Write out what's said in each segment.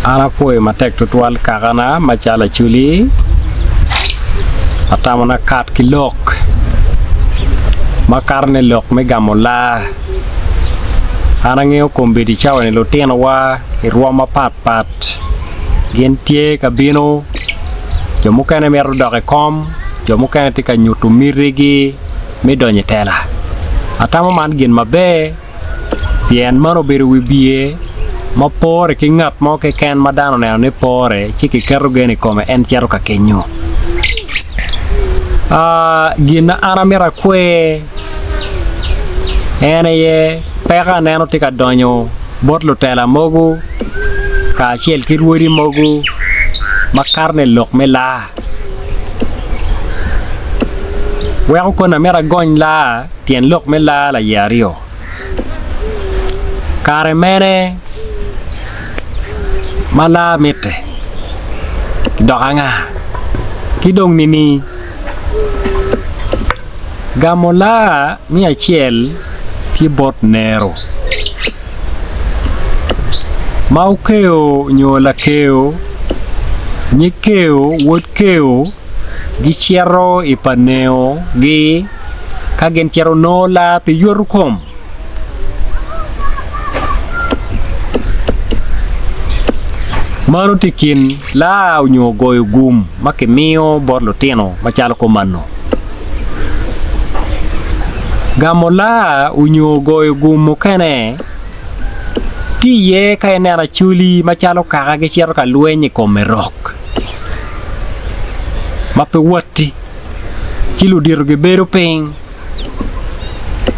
An apwoyo matek tutwal kakana macalo Acholi, atamo ni akat ki lok makato ni lok me gamo laa. An angeyo kombeddi cawa-ni lutinowa i rwom mapat pat gin tye ka bino, jo mukene mito dok i kom, jo mukene tye ka nyuto mitigi me donyo i tela. Atamo man gin maber pien meno obedo wibye ma pore ki ngat mo keken ma dano oneno ni pore ci kiketo gen i kome en cito ka kenyo. Gin ma an amito akwer en aye peko aneno tye ka donyo bot lutela mogo kacel ki rwodi mogo makato ni lok me laa weko kono amito agony laa tyen lok me laa laye aryo. Kare mene ma laa mitte dok anga ki dong nining? Gamo laa me acel tye bot nero ma okeo nyo lakeo nyig keo wod keo gicito i pa neogi ka gin cito nongo laa pi yoto kom. Mano tye i kin laa nyo goyo gum ma kimiyo bot lutino macalo kumannu. Gamo laa nyo goyo gum mukene tye iye ka ineno acholi macalo kaka gicito ka lweny i kom merok ma pe watti ci ludito gibedo piny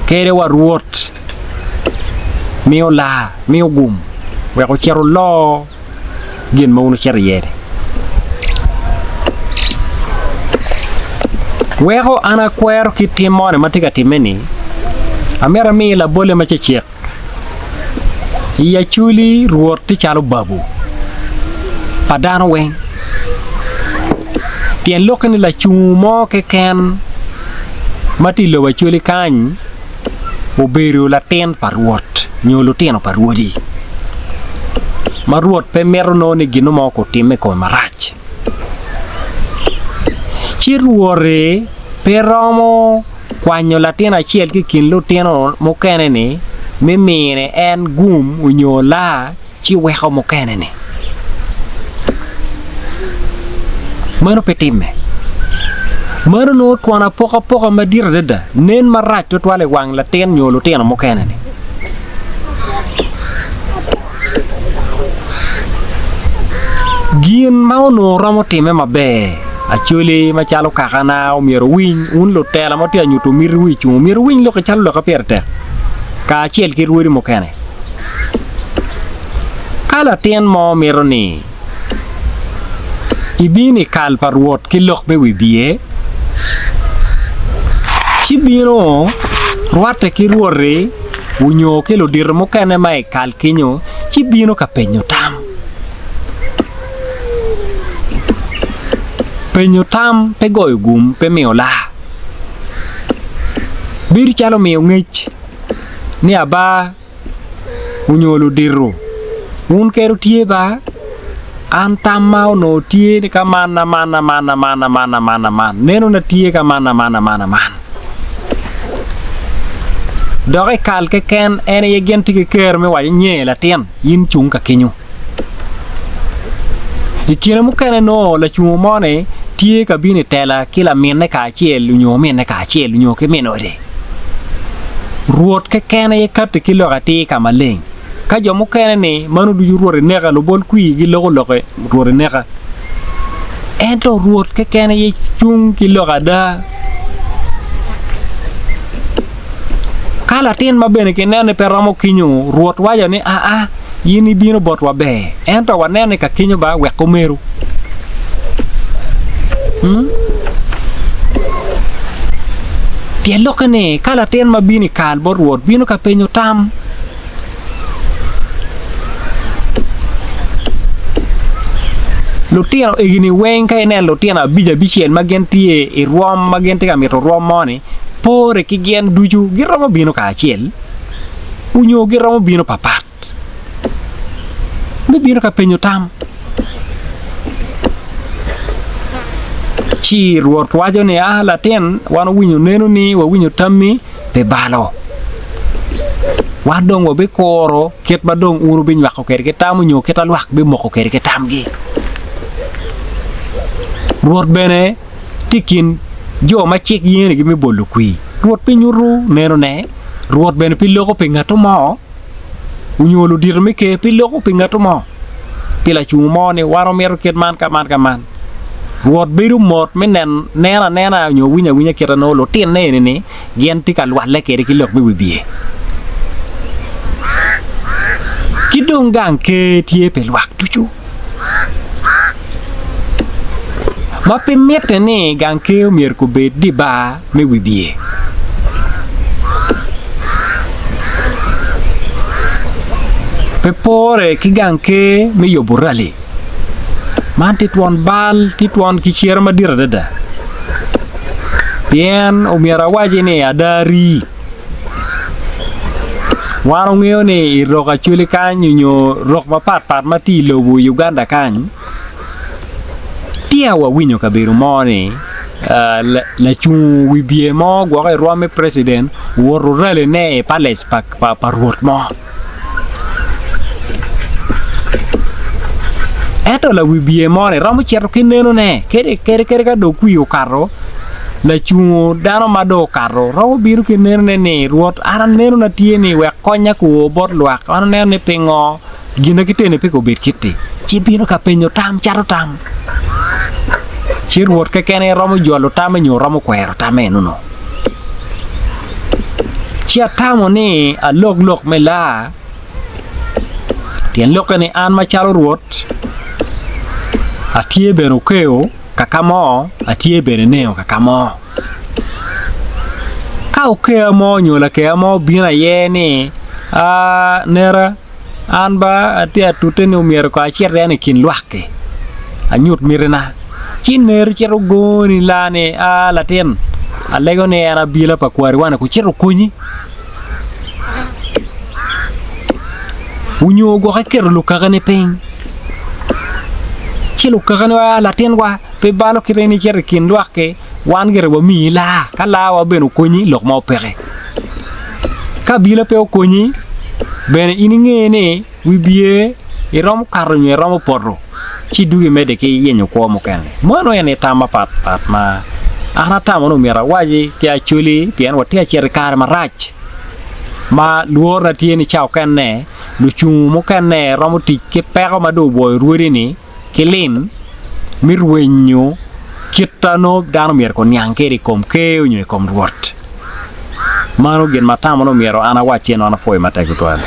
kede wa Rwot miyo laa miyo gum wek ocit olor gin ma wun wucito iye-ni. Weko an akwero kit tim moni ma tye ka timme-ni, amito ami labolle ma cecek. I Acholi Rwot tye calo babu pa dano weng pien lokke ni lacungo mo keken ma tye i lobo Acholi kany obedo latin pa Rwot nyo lutino pa rwodi ma Rwot pe mito nongo ni gin mo otimme i kome marac ci Rwot-ti pe romo kwanyo latin acel ki i kin lutino mukene-ni me mine en gum nyo laa ci weko mukene-ni. Meno pe timme. Meno nongo twon apokapoka madit adada nen marac tutwal i wang latin nyo lutino mukene-ni. Gin ma onongo romo timme maber, Acholi macalo kakana omyero owiny, wun lutela ma wutye ka nyuto mitiwu i cung omyero wuwiny lok calo lok ma pire tek kacel ki rwodi mukene. Ka latin mo mito ni ibin i kal pa Rwot ki lok me wibye, ci bino rwatte ki Rwot-ti onyo ki ludito mukene ma i kal kenyo ci bino ka penyo tam. Penyo tam pe goyo gum pe miyo laa. Bedo calo miyo ngec ni aba onyo ludito wun kede wutye ba an tamma onongo tye ni ka man aman aman aman aman aman aman nenona tye ka man aman aman aman dok i kal keken en aye gin tye ki kero me waco nye latin in cung ka kenyo i kine mukene nongo lacungo mo-ni tye ka bino i tela ki laminne kacel nyo ominne kacel nyo ki min ode. Rwot keken aye katti ki lok atir ka maleng. Ka jo mukene-ni mano ducu Rwot ineka, lubol kwir giloko lok Rwot ineka. Ento Rwot keken aye cung ki lok ada. Ka latin ma bene kineno ni pe romo kinyo, Rwot waco ni, Aa, in ibino botwa ber, ento waneno ni ka kinyo ba wek omeru. Hmm? Tyen lokke ni, ka latin ma bino i kal bot Rwot bino ka penyo tam, Lutino egini weng ka ineno lutino abic abicel ma gin tye i rwom ma gin tye ka mito rwom mo-ni, pore ki gin ducu giromo bino kacel onyo giromo bino papat. Me bino ka penyo tam. Ci Rwot waco ni, A latin, wan owinyo nenoni, wawinyo tammi pi balo. Wan dong wabikuro kit ma dong wun wubinywako kwede ki tam nyo kit ma lwak bimoko kwede ki tamgi. Rwot bene tye i kin jo ma cik yenigi me bolo kwir. Rwot pe nyuto nenone, Rwot bene pe loko pi ngat mo. Onyo ludito me ker pe loko pi ngat mo, pi lacungo mo ni wan wamito kit man ka man ka man. Rwot bedo mot me neno anena nyo winyo awinya kite nongo lutinne eni ni gin tye ka lwalle kwede ki lok me wibye. Ki dong gang ker tye pi lwak ducu. Ma pe mitte ni gang ker myero gubed di bar me wibye. Pe pore ki gang ker me yubo rali. Man tye twon bal, tye twon ki ciro madit adada. Pien omyero awaci ni ada rii. Wan wangeyo ni i rok Acholi kany nyo rok mapat pat ma tye i lobo Uganda kany, peya wawinyo kabedo mo ni lacungo wi bye mo gwok i rwom me preciden owoto ralline i palec pa rwot mo. Ento lawibye mo-ni romo cito ki nenone kadi ka dong kwir okato, lacungo dano ma dong okato romo bino ki nenone ni, Rwot, an anenona tye ni wek konya kuo bot lwak, an aneno ni pingo gin ma kiteni pe obed kit-ti, ci bino ka penyo tam cato tam. Ci Rwot keken aye romo jolo tamme nyo romo kwero tamme eno-nu. Ci atamo ni alok lok me laa, tyen lokke ni an macalo Rwot atye bene okeo ka ka mo, atye bene neo ka ka mo. Ka okeya mo nyo lakeya mo obino aye ni, Aa nera, An ba atye atute ni omyero kong acit en i kin lwak-ki, anyut mitina. Ci ner cito goni laa ni, Aa latin, alego ni en abila pa kwariwa-ni kun cito okonyi. Onyo gwok iketo lukakani piny, ci lukakani wa latinwa pe balo kite in icito i kin lwak-ki, wan gire wamiyi laa, ka laawa bene okonyi lok mo peke. Ka abila pe okonyi, bene in inge ni wi bye iromo kato nyo iromo poto ci idwogo imedde ki yenyo kwo mukene. Meno en aye tam mapat pat ma an atamo ni myero awaci ki Acholi pien watye ka cito i kare marac ma lworona tye ni ca okene lucungu mukene romo tic ki peko ma dong obwoyo rwodi-ni ki lim me rwenyo kit ma nongo dano myero guniang kwede i kom ker nyo i kom Rwot. Mano gin ma atamo ni myero an awac ci en apwoyo matek tutwal.